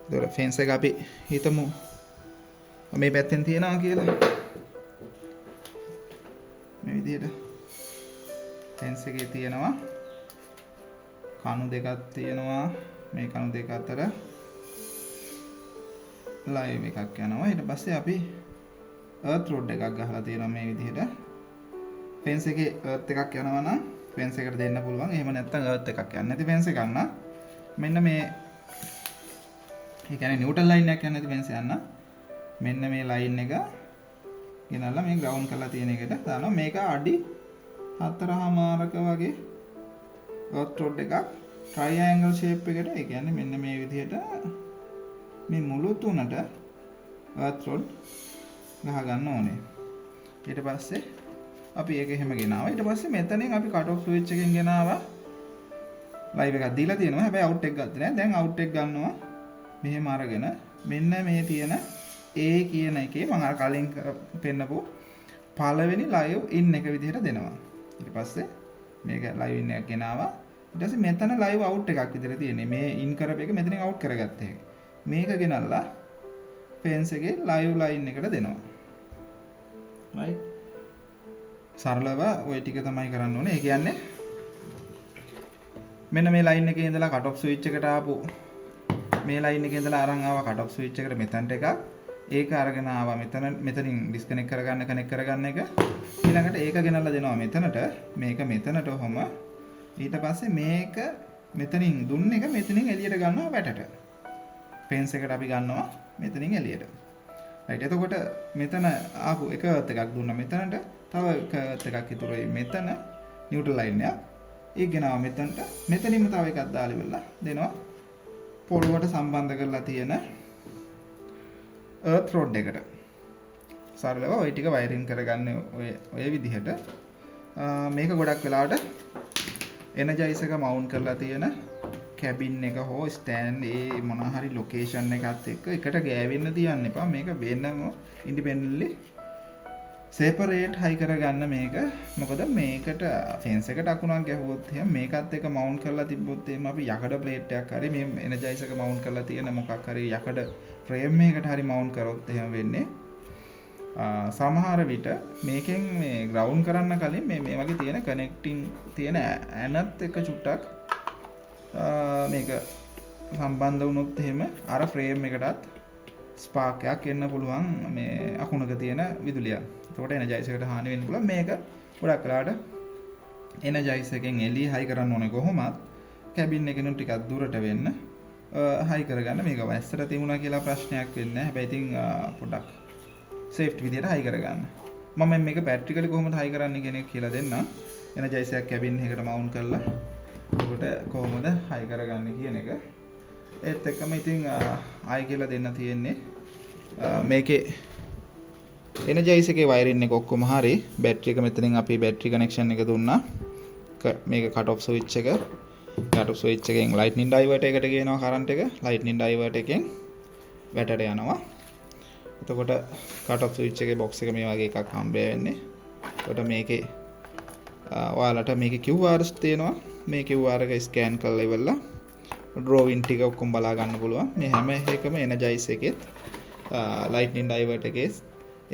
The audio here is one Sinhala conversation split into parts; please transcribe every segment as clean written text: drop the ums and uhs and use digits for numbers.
එතකොට ෆෙන්ස් එක අපි හිතමු මේ පැත්තෙන් තියනවා කියලා. මේ විදිහට ෆෙන්ස් එකේ තියෙනවා කණු දෙකක් තියෙනවා. මේ කණු දෙක අතර ලයිව් එකක් යනවා. ඊට පස්සේ අපි අර්ත් රොඩ් එකක් ගහලා තියෙනවා මේ විදිහට. ෆෙන්ස් එකේ අර්ත් එකක් යනවා නම් ෆෙන්ස් එකට දෙන්න පුළුවන්. එහෙම නැත්නම් අර්ත් එකක් යන්නේ නැති ෆෙන්ස් එකක් නම් මෙන්න මේ, ඒ කියන්නේ නියුට්‍රල් ලයින් එකක් යන්නේ නැති ෆෙන්ස් එකක් නම් මෙන්න මේ ලයින් එක ගෙනල්ලා මේ ග්‍රවුන්ඩ් කරලා තියෙන එකට දානවා. මේක අඩි 4.5ක වගේ අර්ත් රොඩ් එකක් ට්‍රයිඇන්ගල් ෂේප් එකට, ඒ කියන්නේ මෙන්න මේ විදිහට මේ මුළු තුනට අර්ත් රොඩ් ගහ ගන්න ඕනේ. ඊට පස්සේ අපි ඒක එහෙම ගෙනාවා. ඊට පස්සේ මෙතනින් අපි කට් ඔෆ් ස්විච් එකෙන් ගෙනාවා. ලයිව් එකක් දීලා තියෙනවා. හැබැයි අවුට් එක ගත්තේ නෑ. දැන් අවුට් එක ගන්නවා. මෙහෙම අරගෙන මෙන්න මේ තියෙන A කියන එකේ මම අර කලින් පෙන්නපු පළවෙනි ලයිව් ඉන් එක විදිහට දෙනවා. ඊට පස්සේ මේක ලයිව් ඉන් එකක් ගෙනාවා. ඊට පස්සේ මෙතන ලයිව් අවුට් එකක් විදිහට තියෙන්නේ. මේ ඉන් කරපු එක මෙතනින් අවුට් කරගත්ත එක. මේක ගෙනල්ලා ෆෙන්ස් එකේ ලයිව් ලයින් එකට දෙනවා. Right, සරලව ඔය ටික තමයි කරන්න ඕනේ. ඒ කියන්නේ මෙන්න මේ ලයින් එකේ ඉඳලා කට් ඔෆ් ස්විච් එකට ආපු මේ ලයින් එකේ ඉඳලා අරන් ආවා කට් ඔෆ් ස්විච් එකට මෙතනට එකක්. ඒක අරගෙන ආවා මෙතන, මෙතනින් ඩිස්කනෙක්ට් කරගන්න, කනෙක්ට් කරගන්න එක. ඊළඟට ඒක ගෙනල්ලා දෙනවා මෙතනට. මේක මෙතනට ඔහොම. ඊට පස්සේ මේක මෙතනින් දුන්න එක මෙතනින් එළියට ගන්නවා වැටට. ෆෙන්ස් එකට අපි ගන්නවා මෙතනින් එළියට. රයිට්, එතකොට මෙතන ආපු එක අර්ත් එකක් දුන්නා මෙතනට. තව එක අර්ත් එකක් ඉතුරුයි මෙතන නියුට්‍රල් ලයින් එකක්. ඒක ගෙනාවා මෙතනට. මෙතනින්ම තව එකක් දාලා ඉවරලා දෙනවා පොළොවට සම්බන්ධ කරලා තියෙන අර්ත් රොඩ් එකට. සරලව ඔය ටික වයරින් කරගන්න ඔය ඔය විදිහට. මේක ගොඩක් වෙලාවට එනර්ජයිසර් එක මවුන්ට් කරලා තියෙන කැබින් එක හෝ ස්ටෑන්ඩ් ඒ මොන හරි ලොකේෂන් එකත් එක්ක එකට ගෑවෙන්න තියන්න එපා. මේක වෙනම ඉන්ඩිපෙන්ඩන්ට්ලි සෙපරේට් හයි කරගන්න මේක. මොකද මේකට ෆෙන්ස් එකට අකුණක් ගැහුවොත් එහෙම මේකත් එක්ක මවුන්ට් කරලා තිබ්බොත් එහෙම අපි යකඩ ප්ලේට් එකක් හරි මේ එනර්ජයිසර් එක මවුන්ට් කරලා තියෙන මොකක් හරි යකඩ ෆ්‍රේම් එකකට හරි මවුන්ට් කරොත් එහෙම වෙන්නේ සමහර විට මේකෙන් මේ ග්‍රවුන්ඩ් කරන්න කලින් මේ මේ වගේ තියෙන කනෙක්ටිං තියෙන ඇනත් එක්ක චුට්ටක් මේක සම්බන්ධ වුණොත් එහෙම අර ෆ්‍රේම් එකටත් ස්පාර්ක් එකක් එන්න පුළුවන් මේ අකුණක තියෙන විදුලිය. එතකොට එනර්ජයිසර් එකට හානි වෙන්න පුළුවන්. මේක ගොඩක් වෙලාවට එනර්ජයිසර් එකෙන් එළිය හයි කරන්න ඕනේ කොහොමත් කැබින් එකෙන් ටිකක් දුරට වෙන්න හයි කරගන්න. මේක වැස්සට තිබුණා කියලා ප්‍රශ්නයක් වෙන්නේ නැහැ. හැබැයි ඉතින් පොඩ්ඩක් සේෆ්ටි විදියට හයි කරගන්න. මම මේක ප්‍රැක්ටිකලි කොහොමද හයි කරන්නේ කියන එක කියලා දෙන්නම්. එනර්ජයිසර් එකක් කැබින් එකකට මවුන්ට් කරලා එතකොට කොහොමද හයි කරගන්නේ කියන එක. ඒත් එක්කම ඉතින් ආයි කියලා දෙන්න තියෙන්නේ මේකේ එනර්ජයිසර් එකේ වයරින් එක ඔක්කොම හරි. බැටරි එක මෙතනින් අපි බැටරි කනෙක්ෂන් එක දුන්නා. මේක කට් ඔෆ් ස්විච් එක. කට් ඔෆ් ස්විච් එකෙන් ලයිට්නින් ඩයිවර්ටර් එකට ගේනවා කරන්ට් එක. ලයිට්නින් ඩයිවර්ටර් එකෙන් වැටට යනවා. එතකොට කට් ඔෆ් ස්විච් එකේ බොක්ස් එක මේ වගේ එකක් හම්බ වෙන්නේ. එතකොට මේකේ ඔයාලට මේකේ QRs තියෙනවා. මේ QR එක ස්කෑන් කරලා ඉවරලා ඩ්‍රෝවින් ටික ඔක්කොම බලා ගන්න පුළුවන්. මේ හැම එකම එනර්ජයිසර් එකෙත් ලයිට්නින් ඩයිවර්ටර් එකේ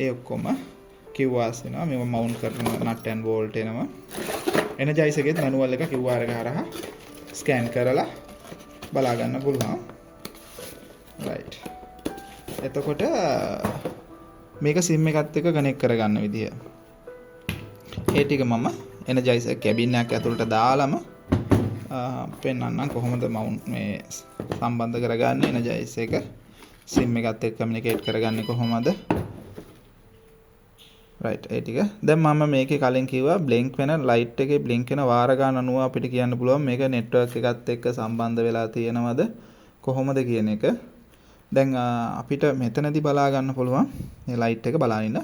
ඒ ඔක්කොම QRs එනවා. මේව මවුන්ට් කරන නට් ඇන්ඩ් බෝල්ට් එනවා. එනර්ජයිසර් එකෙත් මැනුවල් එක QR එක හරහා ස්කෑන් කරලා බලා ගන්න පුළුවන්. රයිට්. එතකොට මේක සිම් එකත් එක්ක කනෙක්ට් කරගන්න විදිය. ඒ ටික මම එනර්ජයිසර් කැබින් එකක් ඇතුළට දාලම පෙන්වන්නම් කොහොමද මවුන්ට් මේ සම්බන්ධ කරගන්නේ, එනර්ජයිසර් එක සිම් එකත් එක්ක කමියුනිකේට් කරගන්නේ කොහොමද. රයිට්, ඒ ටික දැන් මම මේකේ කලින් කිව්වා බ්ලින්ක් වෙන ලයිට් එකේ බ්ලින්ක් වෙන වාර ගන්න අනුව අපිට කියන්න පුළුවන් මේක නෙට්වර්ක් එකත් එක්ක සම්බන්ධ වෙලා තියෙනවද කොහොමද කියන එක. දැන් අපිට මෙතනදී බලා ගන්න පුළුවන් මේ ලයිට් එක බලන ඉන්න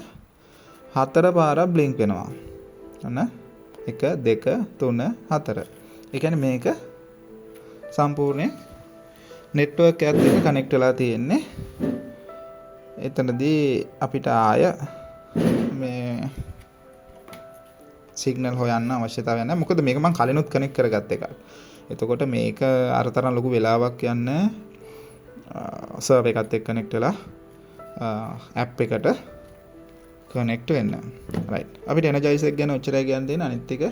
හතර පාරක් බ්ලින්ක් වෙනවා. ඔන්න 1 2 3 4. ඒ කියන්නේ මේක සම්පූර්ණයෙන් නෙට්වර්ක් එකත් එක්ක කනෙක්ට් වෙලා තියෙන්නේ. එතනදී අපිට ආය මේ සිග්නල් හොයන්න අවශ්‍යතාවයක් නැහැ. මොකද මේක මං කලිනුත් කනෙක්ට් කරගත්ත එකක්. එතකොට මේක අර තරම් ලොකු වෙලාවක් යන්නේ සර්වර් එකත් එක්ක කනෙක්ට් වෙලා ඇප් එකට කනෙක්ට් වෙන්න. රයිට්. අපිට එනර්ජයිසර් එක ගැන ඔච්චරයි කියන්න තියෙන්නේ. අනිත් එක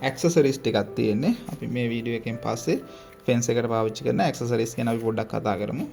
ඇක්සසරිස් ටිකක් තියෙන්නේ. අපි මේ වීඩියෝ එකෙන් පස්සේ ෆෙන්ස් එකට පාවිච්චි කරන ඇක්සසරිස් ගැන අපි පොඩ්ඩක් කතා කරමු.